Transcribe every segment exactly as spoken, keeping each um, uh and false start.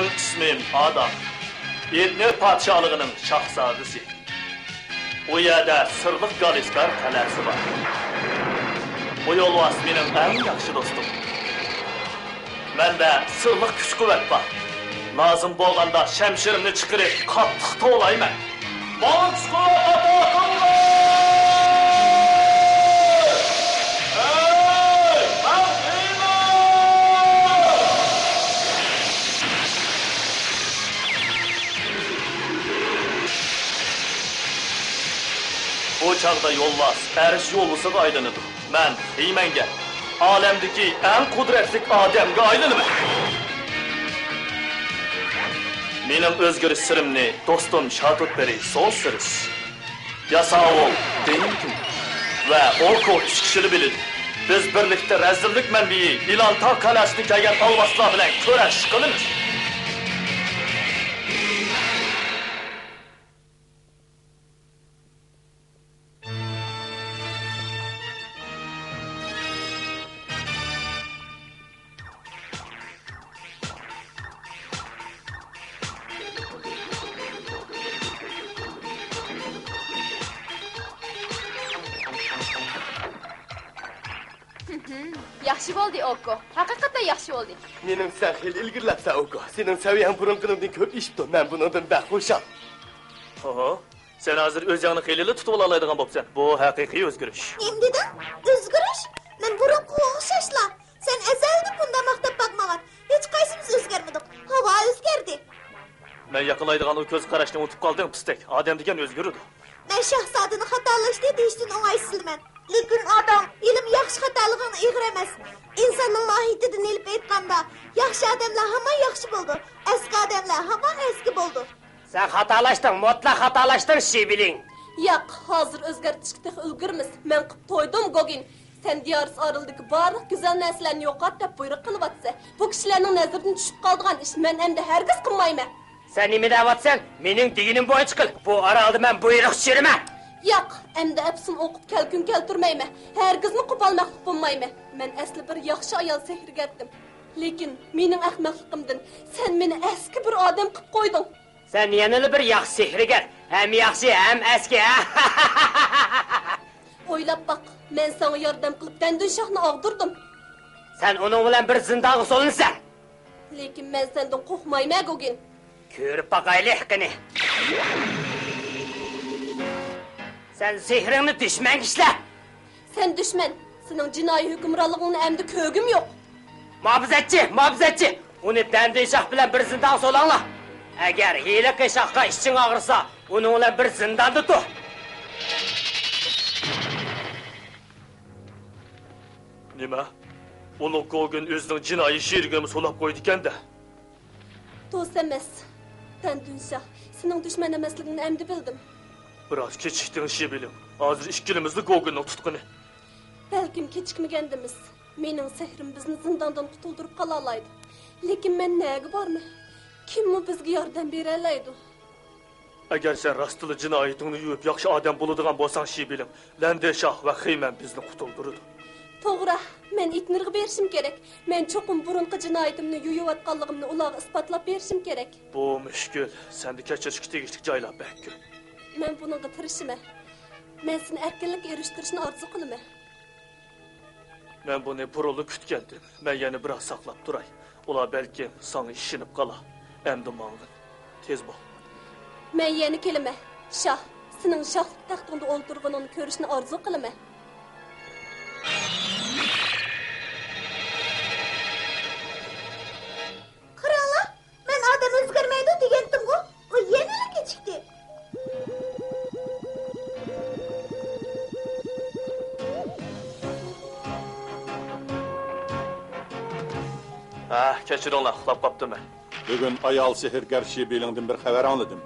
ئىسمىم ئادام. ئېتنېر پادىشاھلىقىنىڭ شاھزادىسى. ئۇ يەردە سىرلىق گالىسكار قەلئەسى بار. بۇ يولۋاس مېنىڭ ئەڭ ياخشى دوستۇم. مەندە سىرلىق كۈچ-قۇۋۋەت بار. لازىم بولغاندا شەمشىرىمنى چىقىرىپ، قاتتىق توۋلايمەن. ماڭا كۈچ-قۇۋۋەت ئاتا قىلغىن! ھەي، مەن دېيمەن! بۇ چاغدا يولۋاس ئەرش يولۋىسىغا ئايلىنىدۇ. مەن خىمەنگە، ئالەمدىكى ئەڭ قۇدرەتلىك ئادەمگە ئايلىنىمەن. مېنىڭ ئۆزگىرىش سىرىمنى دوستۇم شاتۇتبېرى سول سىرىس، ياساۋۇل دېنكىن ۋە ئوكو ئۈچ كىشىلا بىلىدۇ. بىز بىرلىكتە رەزىللىك مەنبىيى ئىلانتاغ قەلئەسىدىن كەلگەن ئالۋاستىلار بىلەن كۈرەش قىلىمىز. ياخشى بولدى، ئوكو. ھەقىقەتەن ياخشى بولدى. مېنىڭ سەن خېلى ئىلگىرىلەپسەن، ئوكو. سېنىڭ سەۋىيەڭ بۇرۇنقىنىڭدىن كۆپ ئېشىپتۇ. مەن بۇنىڭدىن بەك خۇشال. ھوھو. سەن ھازىر ئۆزۈڭنى خېلىلا تۇتۇۋالالايدىغان بوپسەن. بۇ ھەقىقىي ئۆزگىرىش. نېمە دېدىڭ؟ ئۆزگىرىش؟ مەن بۇرۇنقىغا ئوخشاشلا. سەن ئەزەلدىن بۇنداق ماختاپ باقمىغان. ھېچقايسىمىز ئۆزگەرمىدۇق. ھاۋا ئۆزگەردى. مەن ياقلايدىغان ئۇ كۆز قاراشنى ئۇنتۇپ قالدىڭ، پىستەك. ئادەم دېگەن ئۆزگىرىدۇ. مەن شاھزادىنى خاتالاشتى دېيىشتىن ئوڭايسىزلىنىمەن. لېكىن ئادەم ھېلىمۇ ياخشى خاتالىغىنى ئېغىر ئەمەس. ئىنساننىڭ ماھىيىتىدىن ئېلىپ ئېيتقاندا، ياخشى ئادەملەر ھامان ياخشى بولىدۇ، ئەسكى ئادەملەر ھامان ئەسكى بولىدۇ. سەن خاتالاشتىڭ، مۇتلەق خاتالاشتىڭ، شىبىلىڭ. ياق، ھازىر ئۆزگەرتىشكە تېخى ئۈلگۈرىمىز. مەن قىپ تويدۇم، گوگىن. سەن دىيارىس ئارىلىدىكى بارلىق گۈزەل نەرسىلەرنى يوقات دەپ بۇيرۇق قىلىۋاتىسەن. بۇ كىشىلەرنىڭ نەزىرىدىن چۈشۈپ قالىدىغان ئىش، مەن ئەمدى ھەرگىز قىلمايمەن. سەن نېمە دەۋاتىسەن؟ مېنىڭ دېگىنىم بويىچە قىل. بۇ ئارالدا مەن بۇيرۇق چۈشۈرىمەن. ياق، ئەمدى ئەپسۇن ئوقۇپ كەلكۈن كەلتۈرمەيمەن. ھەرگىزمۇ قوپالمەقلىك بولمايمەن. مەن ئەسلى بىر ياخشى ئايال سېھىرگەرتىم. لېكىن مېنىڭ ئەخمەقلىقىمدىن سەن مېنى ئەسكى بىر ئادەم قىپ قويدۇڭ. سەن يەنىلا بىر ياخشى سېھىرگەر. ھەم ياخشى، ھەم ئەسكى. ئويلاپ باق، مەن ساڭا ياردەم قىلىپ دەندۈن شاھنى ئاغدۇردۇم. سەن ئۇنىڭ بىلەن بىر زىندانغا سولىنىسەن. لېكىن مەن سەندىن قورقمايمەن، گوگىن. كۆرۈپ باقايلى، قېنى. سەن سېھرىڭنى دۈشمەنگە ئىشلە. سەن دۈشمەن، سېنىڭ جىنايى ھۆكۈمرانلىقىڭنى ئەمدى كۆرگۈم يوق. مۇھاپىزەتچى، مۇھاپىزەتچى! ئۇنى دەندىن شاھ بىلەن بىر زىندانغا سولاڭلار. ئەگەر ھېلىقى شاھقا ئىچىڭ ئاغرىسا، ئۇنىڭ بىلەن بىر زىنداندا تۇر. نېمە؟ ئۇلۇغ گوگىن ئۆزىنىڭ جىنايى شېرىكىنىمۇ سولاپ قويدىكەن-دە. دوست ئەمەس. دەندۈن شاھ، سېنىڭ دۈشمەن ئەمەسلىكىڭنى ئەمدى بىلدىم. بىراز كېچىكتىڭ، شىبىلىڭ. ھازىر ئىككىلىمىزلا گوگىننىڭ تۇتقۇنى. بەلكىم كېچىكمىگەندىمىز. مېنىڭ سېھرىم بىزنى زىنداندىن قۇتۇلدۇرۇپ قالالايدۇ. لېكىن مەن نەگە بارىمەن؟ كىممۇ بىزگە ياردەم بېرەلەيدۇ؟ ئەگەر سەن راستلا جىنايىتىڭنى يۇيۇپ ياخشى ئادەم بولىدىغان بولساڭ، شىبىلىڭ، لەندە شاھ ۋە خېمەن بىزنى قۇتۇلدۇرىدۇ. توغرا، مەن ئېتنېرغا بېرىشىم كېرەك. مەن چوقۇم بۇرۇنقى جىنايىتىمنى يۇيۇۋاتقانلىقىمنى ئۇلارغا ئىسپاتلاپ بېرىشىم كېرەك. بۇ مۈشكۈل. سەندە كەچۈرۈشكە تېگىشلىك جايلار بەك كۆپ. مەن بۇنىڭغا تىرىشىمەن. مەن سېنى ئەركىنلىككە ئېرىشتۈرۈشنى ئارزۇ قىلىمەن. مەن بۇنى بۇرۇنلا كۈتكەنتىم. مەن يەنە بىراز ساقلاپ تۇراي. ئۇلار بەلكىم ساڭا ئىشىنىپ قالا. ئەمدى ماڭغىن. تېز بول. مەن يەنە كېلىمەن. شاھ، سېنىڭ شاھلىق تەختىڭدە ئولتۇرغىنىڭنى كۆرۈشنى ئارزۇ قىلىمەن. قاراڭلار، مەن ئادەم ئۆزگەرمەيدۇ دېگەنتىمغۇ، ئۇ يەنىلا كېچىكتى. ھە، كەچۈرۈڭلار، ئۇخلاپ قاپتىمەن. بۈگۈن ئايال سېھىرگەر شىبىلىڭدىن بىر خەۋەر ئاڭلىدىم.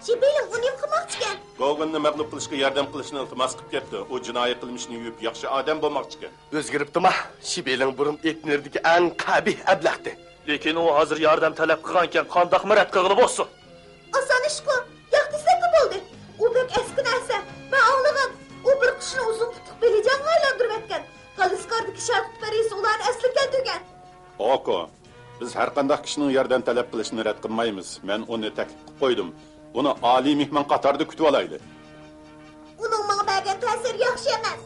شىبىلىڭ ئۇ نېمە قىلماقچىكەن؟ گوگىننى مەغلۇپ قىلىشقا ياردەم قىلىشنى ئىلتىماس قىلىپ كەپتۇ. ئۇ جىنايى قىلمىشىنى يۇيۇپ ياخشى ئادەم بولماقچىكەن. ئۆزگىرىپتىما؟ شىبىلىڭ بۇرۇن ئېتنېردىكى ئەڭ قەبىھ ئەبلەختى. لېكىن ئۇ ھازىر ياردەم تەلەپ قىلغانىكەن، قانداقمۇ رەت قىلغىلى بولسۇن؟ ئاسان ئىشقۇ، ياق دېسەكلا بولدى. ئۇ بەك ئەسكى نەرسە. مەن ئاڭلىغان، ئۇ بىر قۇشنى ئۇزۇن پۇتلۇق بېلىجانغا ئايلاندۇرۇۋەتكەن. تالىسكاردىكى شەرقىي پەرىسى ئۇلارنى ئەسلىگە كەلتۈرگەن. ئوكو، بىز ھەرقانداق كىشىنىڭ ياردەم تەلەپ قىلىشىنى رەت قىلمايمىز. مەن ئۇنى تەكلىپ قىلىپ قويدۇم. ئۇنى ئالىي مېھمان قاتارىدا كۈتۈۋالايلى. ئۇنىڭ ماڭا بەرگەن تەسىرى ياخشى ئەمەس.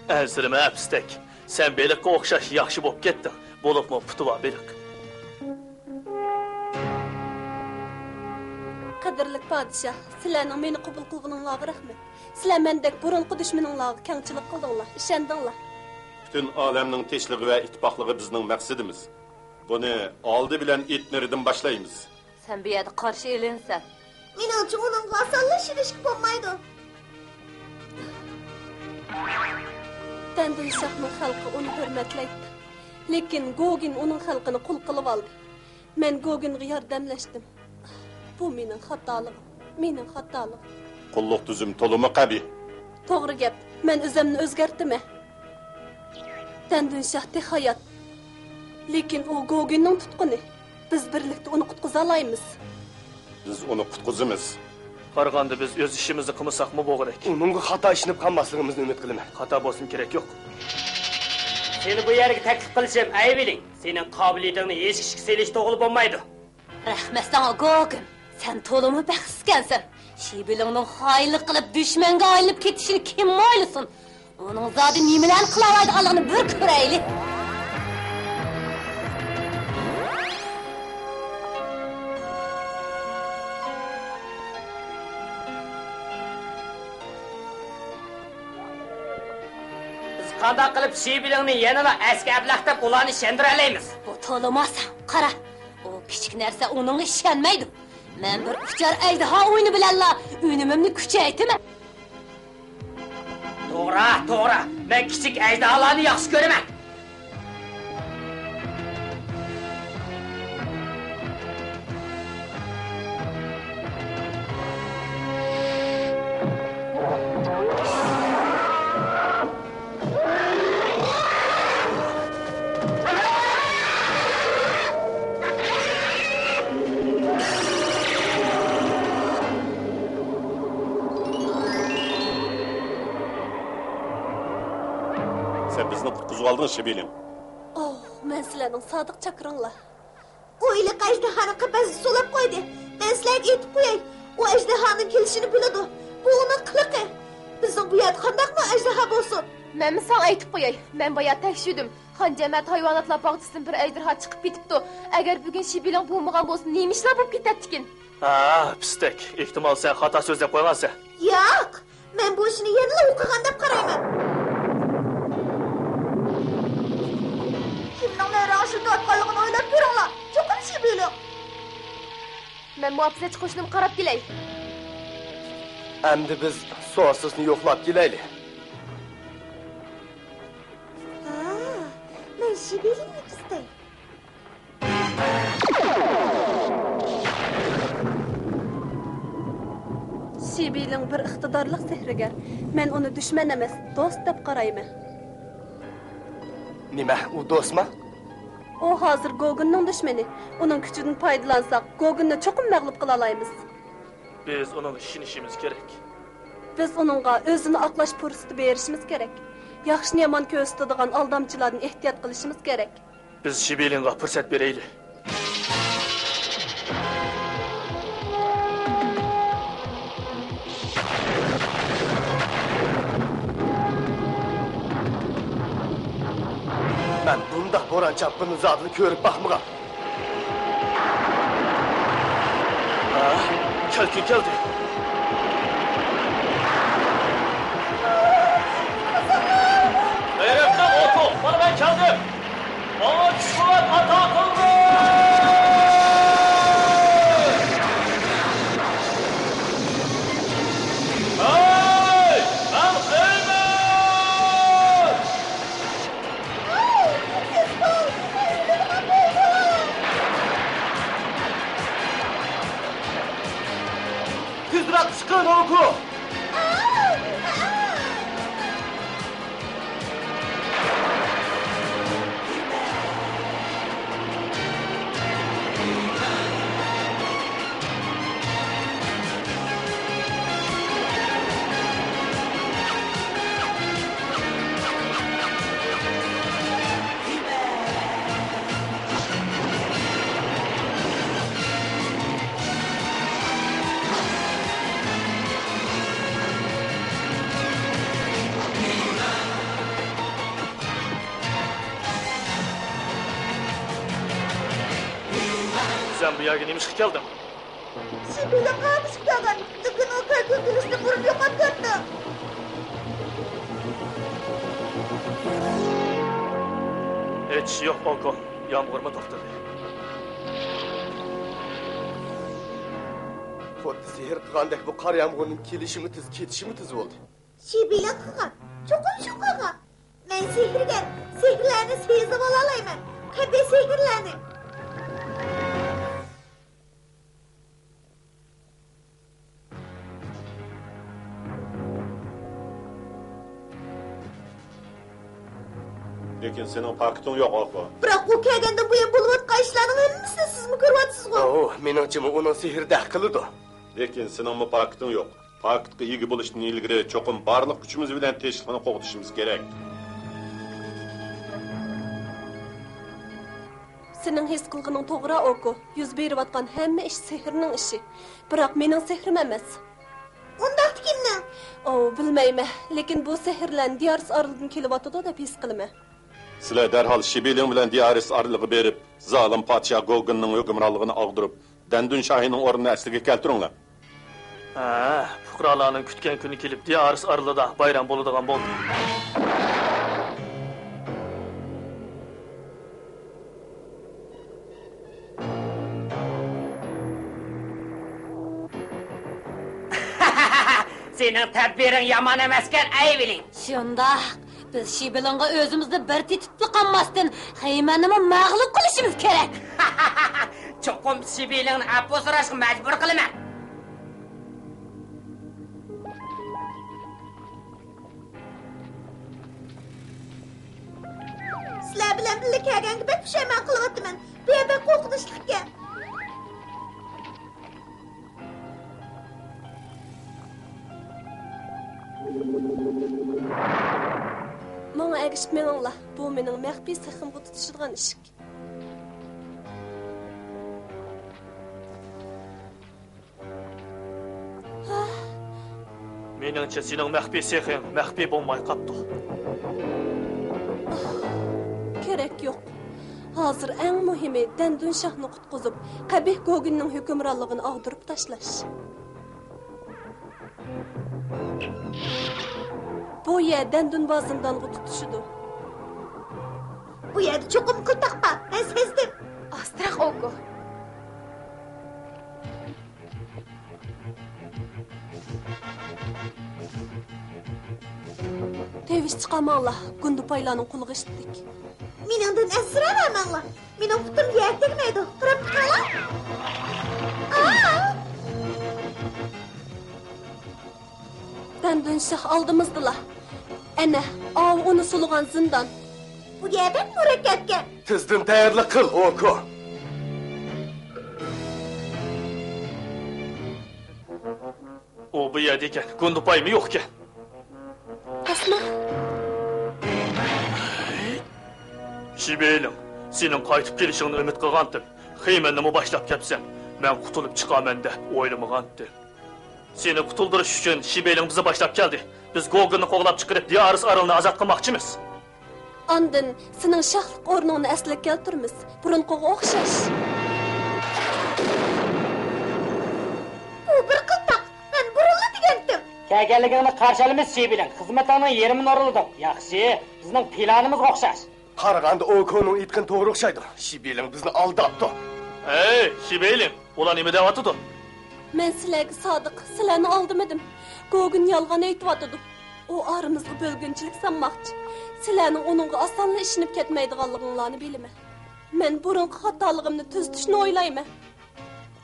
ئەنسىرىمە، ئەپىستەك. سەن بېلىققا ئوخشاش ياخشى بولۇپ كەتتىڭ. بولۇپمۇ پۇتى بار بېلىق. قەدىرلىك پادىشاھ، سىلەرنىڭ مېنى قوبۇل قىلغىنىڭلارغا رەھمەت. سىلەر مەندەك بۇرۇنقى دۈشمىنىڭلارغا كەڭچىلىك قىلدىڭلار، ئىشەندىڭلار. پۈتۈن ئالەمنىڭ تىنچلىقى ۋە ئىتتىپاقلىقى بىزنىڭ مەقسىتىمىز. بۇنى ئالدى بىلەن ئېتنېردىن باشلايمىز. سەن بۇ يەردە قارشى ئېلىنىسەن. مېنىڭچە، ئۇنىڭغا ئاسانلا ئىشىنىشكە بولمايدۇ. تەندۈن شاھنىڭ خەلقى ئۇنى ھۆرمەتلەيتتى. لېكىن گوگىن ئۇنىڭ خەلقىنى قۇل قىلىۋالدى. مەن گوگىنغا ياردەملەشتىم. بۇ مېنىڭ خاتالىقىم. مېنىڭ خاتالىقىم. قۇللۇق تۈزۈم تولىمۇ قەبىھ. توغرا گەپ. مەن ئۆزۈمنى ئۆزگەرتىمەن. تەندۈن شاھ تېخى ھايات. لېكىن ئۇ گوگىننىڭ تۇتقۇنى. بىز بىرلىكتە ئۇنى قۇتقۇزالايمىز. بىز ئۇنى قۇتقۇزىمىز. قارىغاندا بىز ئۆز ئىشىمىزنى قىلمىساقمۇ بولغۇدەك. ئۇنىڭغا خاتا ئىشىنىپ قالماسلىقىمىزنى ئۈمىد قىلىمەن. خاتا بولسىمۇ كېرەك يوق. سېنى بۇ يەرگە تەكلىپ قىلىشىم، ئەيىبلىڭ. سېنىڭ قابىلىيىتىڭنى ھېچ كىشىگە سېلىشقا توغرا بولمايدۇ. رەھمەت ساڭا، گوگىن. سەن تولىمۇ بەختلىككەنسەن. شىبىلىڭنىڭ خائىنلىق قىلىپ دۈشمەنگە ئايلىنىپ كېتىشىنى كىم ئويلىسۇن؟ ئۇنىڭ زادى نېمىلەرنى قىلالايدىغانلىقىنى بىر كۆرەيلى. بىز قانداق قىلىپ شىبىلىڭنى يەنىلا ئەسكى ئەبلەخ دەپ ئۇلارنى ئىشەندۈرەلەيمىز؟ بۇ تولىمۇ ئاسان. قارا، ئۇ كىچىك نەرسە، ئۇنىڭغا ئىشەنمەيدۇ. مەن بىر ئۇچار ئەجدىھا ئويۇنى بىلەنلا ئۈنۈمۈمنى كۈچەيتىمەن. توغرا، توغرا. مەن كىچىك ئەجدىھالارنى ياخشى كۆرىمەن. سەن بىزنى قۇتقۇزۇۋالدىڭ، شىبىلىڭ. ئوھ، مەن سىلەرنىڭ سادىق چاكىرىڭلار. ئۇ ھېلىقى ئەجدىھانى قەپەسكە سولاپ قويدى. مەن سىلەرگە ئېيتىپ قوياي، ئۇ ئەجدىھانىڭ كېلىشىنى بىلىدۇ. بۇ ئۇنىڭ قىلىقى. بىزنىڭ بۇ يەردە قانداقمۇ ئەجدىھا بولسۇن؟ مەنمۇ ساڭا ئېيتىپ قوياي، مەن بايا تەكشۈردۈم. خان جەمەت ھايۋاناتلار باغچىسىدىن بىر ئەجدىھا چىقىپ كېتىپتۇ. ئەگەر بۈگۈن شىبىلىڭ بولمىغان بولسا، نېمە ئىشلار بولۇپ كېتەتتىكىن؟ ھە، پىستەك. ئېھتىمال، سەن خاتا سۆزلەپ قويغانسەن. ياق! مەن بۇ ئىشنى يەنىلا ئۇ قىلغان دەپ قارايمەن. كىمنىڭ نەرەڭ شۇندايتقانلىقىنى ئويلاپ كۆرۈڭلار. چوقۇم شىبىلىڭ. مەن مۇھاپىزەتچى قوشۇنۇمغا قاراپ كېلەي. ئەمدى بىز سوئاسىسنى يوقلاپ كېلەيلى. ھا، مەن شىبىلىڭنى قىستاي. شىبىلىڭ بىر ئىقتىدارلىق سېھىرگەر. مەن ئۇنى دۈشمەن ئەمەس، دوست دەپ قارايمەن. نېمە، ئۇ دوستما؟ ئۇ ھازىر گوگىننىڭ دۈشمىنى. ئۇنىڭ كۈچىدىن پايدىلانساق، گوگىننى چوقۇم مەغلۇپ قىلالايمىز. بىز ئۇنىڭغا ئىشىنىشىمىز كېرەك. بىز ئۇنىڭغا ئۆزىنى ئاقلاش پۇرسىتى بېرىشىمىز كېرەك. ياخشىنى يامان كۆرسىتىدىغان ئالدامچىلاردىن ئېھتىيات قىلىشىمىز كېرەك. بىز شىبىلىڭغا پۇرسەت بېرەيلى. مەن بۇنداق بوران-چاپقۇننى زادىلا كۆرۈپ باقمىغان. ھە؟ كەلگۈ كەلدى. غەيرەتلىك ئوتۇق، مانا مەن كەلدىم. ماڭا كۈچ-قۇۋۋەت ئاتا قىلغىن! ھەي، مەن خېيمەن! سەن بۇ يەرگە نېمە ئىشقا كەلدىڭ؟ شىبىلىڭغا ئالمىشىپ كەلدىم، لېكىن ئۇ كۆزدىن كۆرۈشنى بۇرۇن يوقاپ كەتتى. ھېچ ئىش يوق، ئوكو. يامغۇرمۇ توختىدى. خۇددى سېھىر قىلغاندەك بۇ قار يامغۇرنىڭ كېلىشىمۇ تېز، كېتىشىمۇ تېز بولدى. شىبىلىڭ قىلغان، چوقۇم شۇ قىلغان. مەن سېھىرگەر، سېھىرلەرنى سېزىۋالالايمەن، قەبىھ سېھىرلەرنى. لېكىن سېنىڭ پاكىتىڭ يوق، ئوكو. بىراق ئۇ كەلگەندىن بۇيان بولۇۋاتقان ئىشلارنىڭ ھەممىسىنى سىزمۇ كۆرۈۋاتىسىزغۇ؟ ئوۋ، مېنىڭچىمۇ ئۇنىڭ سېھرىدە ھەق قىلىدۇ. لېكىن سېنىڭمۇ پاكىتىڭ يوق. پاكىتقا ئىگە بولۇشتىن ئىلگىرى چوقۇم بارلىق كۈچىمىز بىلەن تىنچلىقنى قوغدىشىمىز كېرەك. سېنىڭ ھېس قىلغىنىڭ توغرا، ئوكو. يۈز بېرىۋاتقان ھەممە ئىش سېھىرنىڭ ئىشى. بىراق مېنىڭ سېھرىم ئەمەس. ئۇنداقتا كىمنىڭ؟ ئوۋ، بىلمەيمەن. لېكىن بۇ سېھىرلەرنى دىيارىس ئارىلىدىن كېلىۋاتىدۇ دەپ ھېس قىلىمەن. سىلەر دەرھال شىبىلىڭ بىلەن دىيارىس ئارىلىغا بېرىپ، زالىم پادىشاھ گوگىننىڭ ھۆكۈمرانلىقىنى ئاغدۇرۇپ، دەندۇن شاھىنىڭ ئورنىنى ئەسلىگە كەلتۈرۈڭلار. ھە، پۇقرالارنىڭ كۈتكەن كۈنى كېلىپ، دىيارىس ئارىلىدا بايرام بولىدىغان بولدى. سېنىڭ تەدبىرىڭ يامان ئەمەسكەن، ئەيۋىلىڭ. شۇنداق. بىز شىبىلىڭغا ئۆزىمىزنى بىر تېتىپلا قالماستىن، خېيمەننىمۇ مەغلۇپ قىلىشىمىز كېرەك. چوقۇم شىبىلىڭنى ئەپۇ سوراشقا مەجبۇر قىلىمەن. سىلەر بىلەن بىللە كەلگەنگە بەك پۇشايمان قىلىۋاتىمەن. بۇ يەر بەك قورقۇنچلۇق ئىكەن. ماڭا ئەگىشىپ مېڭىڭلار. بۇ مېنىڭ مەخپىي سېخىمغا تۇتىشىدىغان ئىشىك. مېنىڭچە، سېنىڭ مەخپىي سېخىڭ مەخپىي بولماي قاپتۇ. كېرەك يوق. ھازىر ئەڭ مۇھىمى دەندۇن شاھنى قۇتقۇزۇپ، قەبىھ گوگىننىڭ ھۆكۈمرانلىقىنى ئاغدۇرۇپ تاشلاش. بۇ يەر دەندۇن بار زىندانغا تۇتىشىدۇ. بۇ يەردە چوقۇم قىلتاق بار، مەن سەزدىم. ئاستىراق، ئوكو. تىنچ چىقالماڭلار، گۇندىپايلارنىڭ قولىغا ئىشلىتىلدۇق. مېنىڭدىن ئەنسىرەۋەرمەڭلار. مېنىڭ پۇتۇم يەر تەگمەيدۇ. قاراپ بېقىڭلار. ئا! دەندۇن شاھ ئالدىمىزدىلا. ئەنە، ئاۋۇ ئۇنى سولىغان زىندان. بۇ يەر بەك مۇرەككەپكەن. تېزدىن تەييارلىق قىل، ئوكو. ئۇ بۇ يەردە ئىكەن، گۇندىپايمۇ يوق ئىكەن. ئەسما. شىبېيلىڭ، سېنىڭ قايتىپ كېلىشىڭنى ئۈمىد قىلغانتىم. خېيمەننىمۇ باشلاپ كەپسەن، مەن قۇتۇلۇپ چىقارمەن دەپ ئويلىمىغانتىم. سېنى قۇتۇلدۇرۇش ئۈچۈن شىبېيلىڭ بىزنى باشلاپ كەلدى. بىز گوگىننى قوغلاپ چىقىرىپ، دىيارىس ئارىلىنى ئازاد قىلماقچىمىز. ئاندىن سېنىڭ شاھلىق ئورنۇڭنى ئەسلىگە كەلتۈرىمىز، بۇرۇنقىغا ئوخشاش. بۇ بىر قىلتاق، مەن بۇرۇنلا دېگەنتىم. كەلگەنلىكىڭنى قارشى ئالىمىز، شىبېيلىڭ. خىزمىتىڭنىڭ يېرىمىنى ئورۇنلىدۇق. ياخشى، بىزنىڭ پىلانىمىزغا ئوخشاش. قارىغاندا ئوكونىڭ ئېيتقىنى توغرا ئوخشايدۇ. شىبېيلىڭ بىزنى ئالداپتۇ. ھەي، شىبېيلىڭ، ئۇلار نېمە دەۋاتىدۇ؟ مەن سىلەرگە سادىق، سىلەرنى ئالدىمىدىم. گوگىن يالغان ئېيتىۋاتىدۇ. ئۇ ئارىمىزغا بۆلگۈنچىلىك سالماقچى. سىلەرنىڭ ئۇنىڭغا ئاسانلا ئىشىنىپ كەتمەيدىغانلىقىڭلارنى بىلىمەن. مەن بۇرۇنقى خاتالىقىمنى تۈزىتىشنى ئويلايمەن.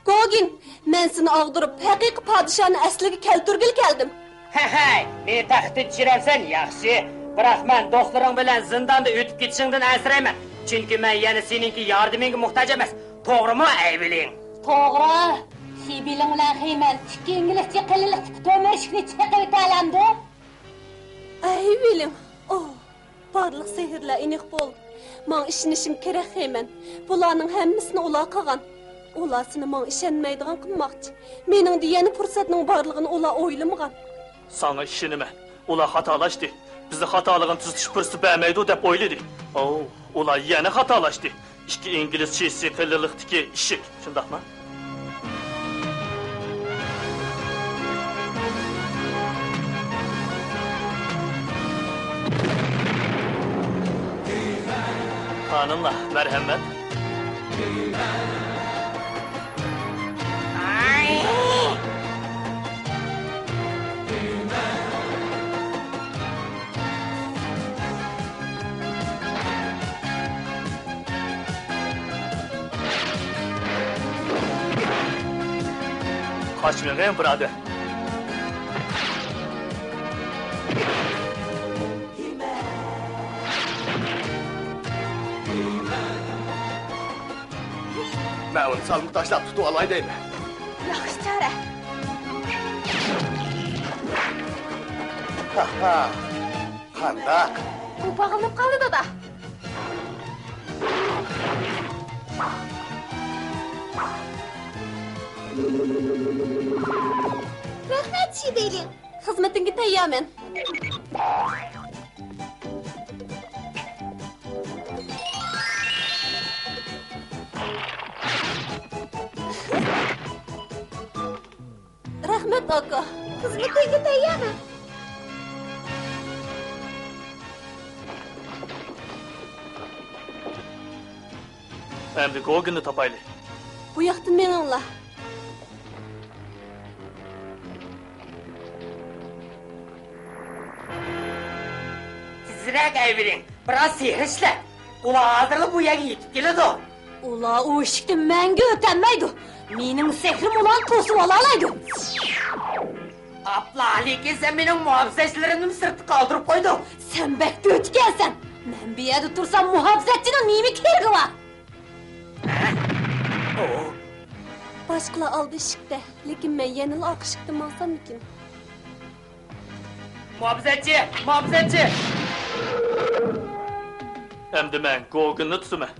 گوگىن، مەن سېنى ئاغدۇرۇپ، ھەقىقىي پادىشاھنى ئەسلىگە كەلتۈرگىلى كەلدىم. ھەي، ھەي، مېنى تەخلىتتىن چۈشۈرەمسەن؟ ياخشى. بىراق مەن دوستلىرىڭ بىلەن زىنداندا ئۆتۈپ كېتىشىڭدىن ئەنسىرەيمەن. چۈنكى مەن يەنە سېنىڭكى ياردىمىڭگە موھتاج ئەمەس. توغرىمۇ، ئەيۋىلىڭ؟ توغرا. شىبېيلىڭ بىلەن خېيمەن ئىككى ئىنگلىزچە قېلىنلىقتىكى تۆمۈر ئىشىكنى چېقىۋېتەلەمدۇ؟ ئەيۋىلىڭ. ئوھ. بارلىق سېھىرلەر ئېنىق بولدى. ماڭا ئىشىنىشىڭ كېرەك، خېيمەن. بۇلارنىڭ ھەممىسىنى ئۇلار قىلغان. ئۇلار سېنى ماڭا ئىشەنمەيدىغان قىلماقچى. مېنىڭدە يەنە پۇرسەتنىڭ بارلىقىنى ئۇلار ئويلىمىغان. ساڭا ئىشىنىمەن. ئۇلار خاتالاشتى. بىزنى خاتالىقىنى تۈزىتىش پۇرسىتى بەرمەيدۇ دەپ ئويلىدى. ئوۋ، ئۇلار يەنە خاتالاشتى. ئىككى ئىنگلىز چىسى قېلىنلىقتىكى ئىشىك، شۇنداقمۇ؟ خانىملار، مەرھەمەت. قاچمىغىن، بۇرادەر. مەن ئۇنى سالمىقى تاشلاپ تۇتۇۋالاي دەيمەن. ياخشى چارە. ھا ھا. قانداق؟ ئۇ باغلىنىپ قالدى، دادا. رەھمەت، شىبېلىڭ. خىزمىتىڭگە تەييارمەن. رەھمەت، ئاكا. خىزمىتىڭگە تەييارمەن. ئەمدى گوگىننى تاپايلى. بۇ ياقتىن مېڭىڭلار. تېزرەك ئەۋېلىڭ، بىراز سېھىر ئىشلەت. ئۇلار ھازىرلا بۇ يەرگە يېتىپ كېلىدۇ. ئۇلار ئۇ ئىشىكتىن مەڭگۈ ئۆتەلمەيدۇ. مېنىڭ سېھرىم ئۇلارنى توسۇۋالالايدۇ. ئاپلا، لېكىن سەن مېنىڭ مۇھاپىزەتچىلىرىمنىمۇ سىرتتا قالدۇرۇپ قويدۇڭ. سەن بەك دۆت ئىكەنسەن. مەن بۇ يەردە تۇرسام، مۇھاپىزەتچىنىڭ نېمە كېرىكى بار؟ ھە؟ ئو. باشقىلار ئالدى ئىشىكتە، لېكىن مەن يەنىلا ئارقا ئىشىكتىن ماڭساممىكىن؟ مۇھاپىزەتچى! مۇھاپىزەتچى! ئەمدى مەن گوگىننى تۇتىمەن.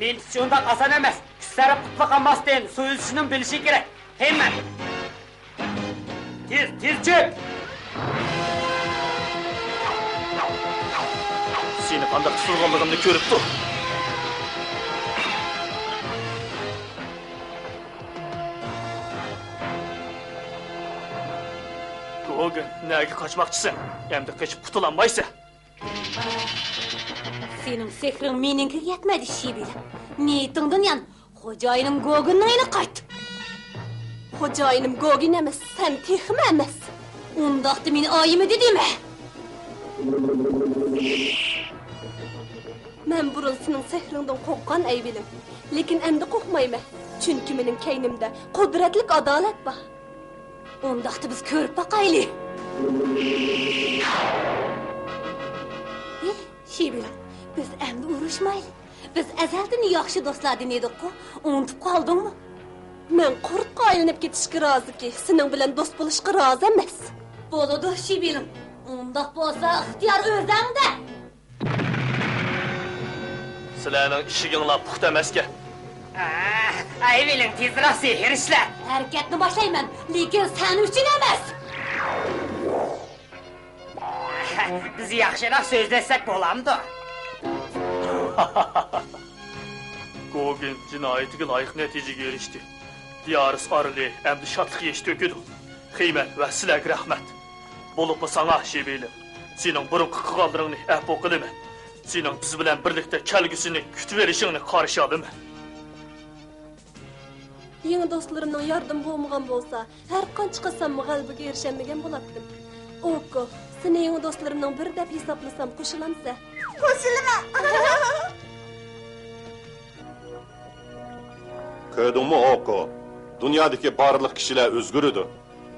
مېنىڭچە ئۇنداق ئاسان ئەمەس. كۈچ سەرپ قىلىپ باقالماستىن، سۇ ئۈزۈشنىمۇ بىلىشى كېرەك. ھەممە! تېز، تېز چۆك! سېنى قانداق تۇتۇلغانلىقىمنى كۆرۈپتۇ. گوگىن، نەگە قاچماقچىسەن؟ ئەمدى قېچىپ قۇتۇلالمايسەن. سېنىڭ سېھرىڭ مېنىڭكىگە يەتمەيدۇ، شىبىلىڭ. نىيىتىڭدىن يان، خوجايىنىم گوگىننىڭ يېنىغا قايت. خوجايىنىم گوگىن ئەمەس، سەن تېخىمۇ ئەمەس. ئۇنداقتا مېنى ئايىمىدى دېمە. مەن بۇرۇن سېنىڭ سېھرىڭدىن قورققان، ئەيۋىلىم. لېكىن ئەمدى قورقمايمەن، چۈنكى مېنىڭ كەينىمدە قۇدرەتلىك ئادالەت بار. ئۇنداقتا بىز كۆرۈپ باقايلى. ھېي، شىبىلىڭ، بىز ئەمدى ئۇرۇشمايلى. بىز ئەزەلدىن ياخشى دوستلاردىن ئىدۇققۇ، ئۇنتۇپ قالدىڭمۇ؟ مەن قۇرتقا ئايلىنىپ كېتىشكە رازىكى، سېنىڭ بىلەن دوست بولۇشقا رازى ئەمەس. بولىدۇ، شىبىلىڭ. ئۇنداق بولسا ئىختىيار ئۆزەڭدە. سىلەرنىڭ ئىشىكىڭلار پۇختا ئەمەسكەن. ئەيۋىلىڭ، تېزراق سېھىر ئىشلە. ھەرىكەتنى باشلايمەن، لېكىن سەن ئۈچۈن ئەمەس. بىز ياخشىراق سۆزلەشسەك بولامدۇ؟ گوگىن جىنايىتىگە لايىق نەتىجىگە ئېرىشتى. دىيارىس ئارىلى ئەمدى شادلىق يېشى تۆكىدۇ. خېيمەن ۋە سىلەرگە رەھمەت. بولۇپمۇ ساڭا، شىبىلىم. سېنىڭ بۇرۇنقى قىلغانلىرىڭنى ئەپۇ قىلىمەن. سېنىڭ بىز بىلەن بىرلىكتە كەلگۈسىنى كۈتۈۋېلىشىڭنى قارشى ئالىمەن. يېڭى دوستلىرىمنىڭ ياردىمى بولمىغان بولسا، ھەر قانچە قىلساممۇ غەلىبىگە ئېرىشەلمىگەن بولاتتىم. ئوكو، سېنى يېڭى دوستلىرىمنىڭ بىرى دەپ ھېسابلىسام قوشۇلامسەن؟ قوشۇلىمەن. كۆردۈڭمۇ، ئوكو؟ دۇنيادىكى بارلىق كىشىلەر ئۆزگىرىدۇ.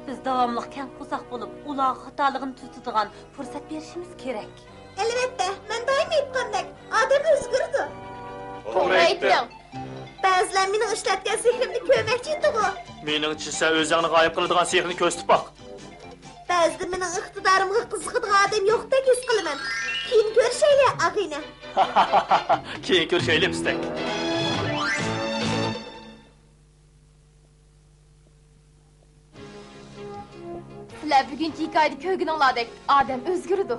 بىز داۋاملىق كەڭ قورساق بولۇپ، ئۇلارغا خاتالىقىنى تۈزىتىدىغان پۇرسەت بېرىشىمىز كېرەك. ئەلۋەتتە، مەن دائىم ئېيتقاندەك، ئادەم ئۆزگىرىدۇ. توغرا ئېيتتىڭ. بەزىلەر مېنىڭ ئىشلەتكەن سېھرىمنى كۆرمەكچى ئىدىغۇ. مېنىڭچە، سەن ئۆزۈڭنى غايىب قىلىدىغان سېھرىنى كۆرسىتىپ باق. بەزىدە مېنىڭ ئىقتىدارىمغا قىزىقىدىغان ئادەم يوقتەك ھېس قىلىمەن. كېيىن كۆرۈشەيلى، ئاغىنە. كېيىن كۆرۈشەيلى، پىستەك. سىلەر بۈگۈنكى ھېكايىدە كۆرگىنىڭلاردەك ئادەم ئۆزگىرىدۇ.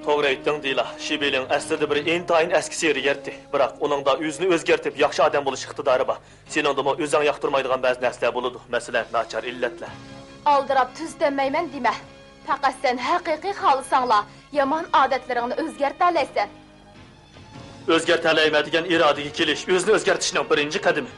توغرا ئېيتتىڭ، دىلا. شىبىلىڭ ئەسلىدە بىر ئىنتايىن ئەسكى سېھىرگەرتى. بىراق ئۇنىڭدا ئۆزىنى ئۆزگەرتىپ، ياخشى ئادەم بولۇش ئىقتىدارى بار. سېنىڭدىمۇ ئۆزۈڭ ياقتۇرمايدىغان بەزى نەرسىلەر بولىدۇ، مەسىلەن، ناچار ئىللەتلەر. ئالدىراپ تۈزىتەلمەيمەن دېمە. پەقەت سەن ھەقىقىي خالىساڭلا، يامان ئادەتلىرىڭنى ئۆزگەرتەلەيسەن. ئۆزگەرتەلەيمەن دېگەن ئىرادىگە كېلىش ئۆزىنى ئۆزگەرتىشنىڭ بىرىنچى قەدىمى.